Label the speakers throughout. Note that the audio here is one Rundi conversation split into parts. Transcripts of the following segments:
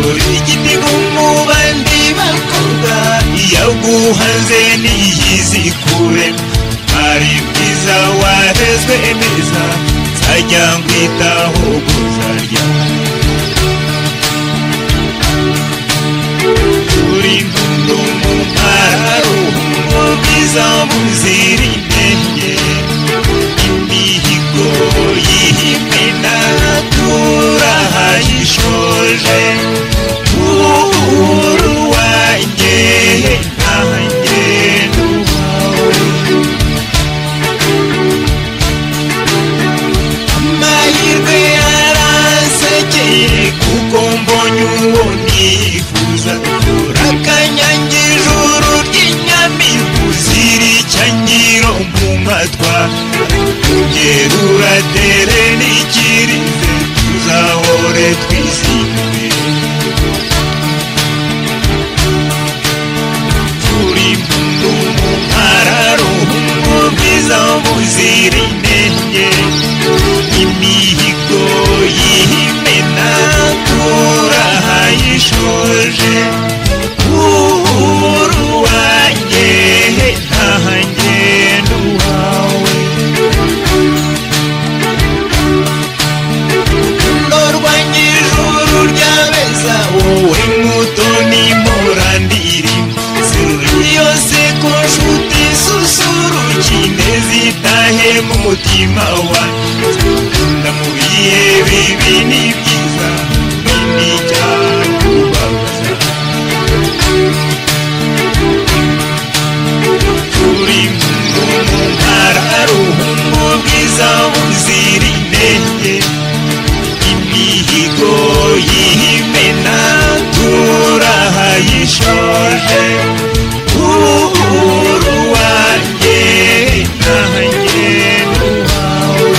Speaker 1: Uri igitego mu bandi bakobwa, yaguhanze niyizikure. Ari bwiza warezwe neza, nzajya nkwitaho kuzarya. Turi impundu mu mpararuhungu, bwiza buzira intege, imihigo y'imena turahayishoje. Uhuru wanjye ntanjye n'uwawe, amahirwe yaransekeye kuko mbonye uwo nifuza. Urakanyange ijuru ry'inyamibu ziricyangiro mu matwa, ugera n'ikirize tuzahore twizihiwe. Turi impundu mu mpararuhungu, bwiza buzira inenge, imihigo y'imena turahayishoje. Uhuru wanjye ntanjye n'uwawe, urukundo rwanjye ijuru ryabeza, wowe mutoni murandiri yose ku nshuti susurukine zitahe mu mutima wanjye. Mu bihe bibi ni byiza n'icyakubabaza. Turi impundu mu mpararuhungu, bwiza buzira inenge, imihigo y'imena turahayishoje. Uhuru wanjye ntanjye n'uwawe.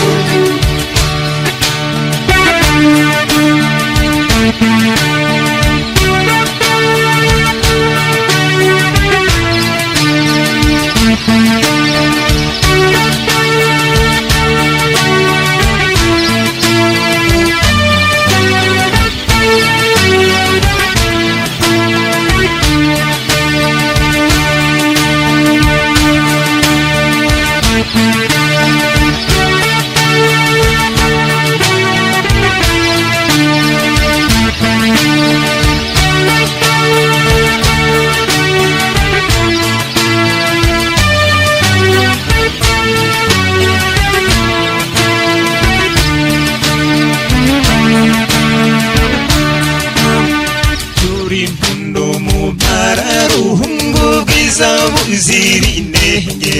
Speaker 1: Turi impundu mu mpararuhungu, bwiza buzira inenge,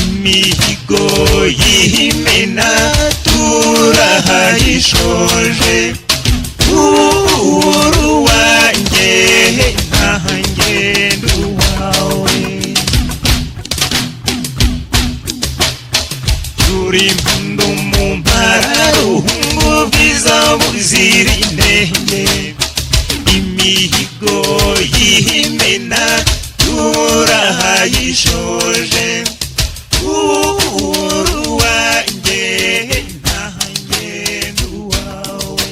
Speaker 1: imihigo y'imena turahayishoje. Uhuru wanjye ntanjye n'uwawe, turi impundu mu mpararuhungu, bwiza buzira inenge, imihigo y'imena turahayishoje. Uhuru wanjye ntanjye n'uwawe.